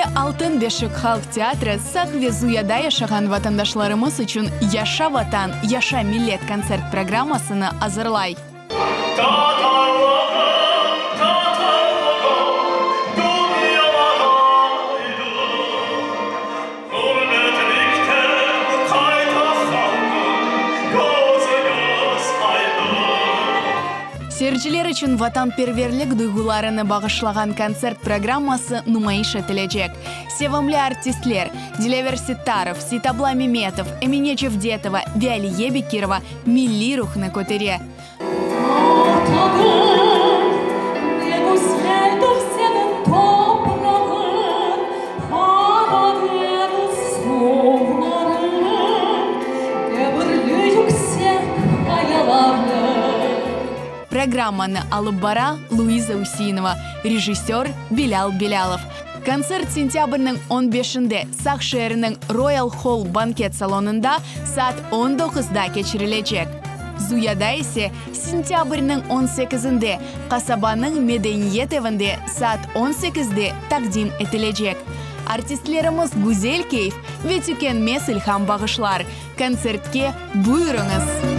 Kefede Altın beşik halq teatri Saq ve Zuyada yaşağan vatandaşlarımız içün Yaşa Vatan, yaşa millet kontsert programmasını azırlay. Tatarlığım, tatarlığım, dünyalar aydın. Ğurbetlikte qayta halqım, közüñiz aydın. Seyirciler içün vatanperverlik duyğularını bağışlağan kontsert programması numayış etilecek. Sevimli artistler, Dilâver Sittarov, Seytabla Memetov, Emine Cevdetova ve Aliye Bekirova milliy ruhnı kötere. Vatanım, ne güzeldir seniñ toprağıñ, Qaradeñiz suvlarıñ, Devirli yüksek qayalarıñ. Programmanı alıp bara Luiza Useinova, rejissör, Bilâl Bilâlov. Kontsert sentâbrniñ on beşinde Saq şeeriniñ Royal Hall banket salonında saat on doquzda keçirilecek. Zuyada ise sentâbrniñ on sekizinde qasabanıñ Medeniyet evinde saat on sekizde taqdim etilecek. Artistlerimiz güzel keyf ve tükenmez ilham bağışlar. Kontsertke buyurıñız!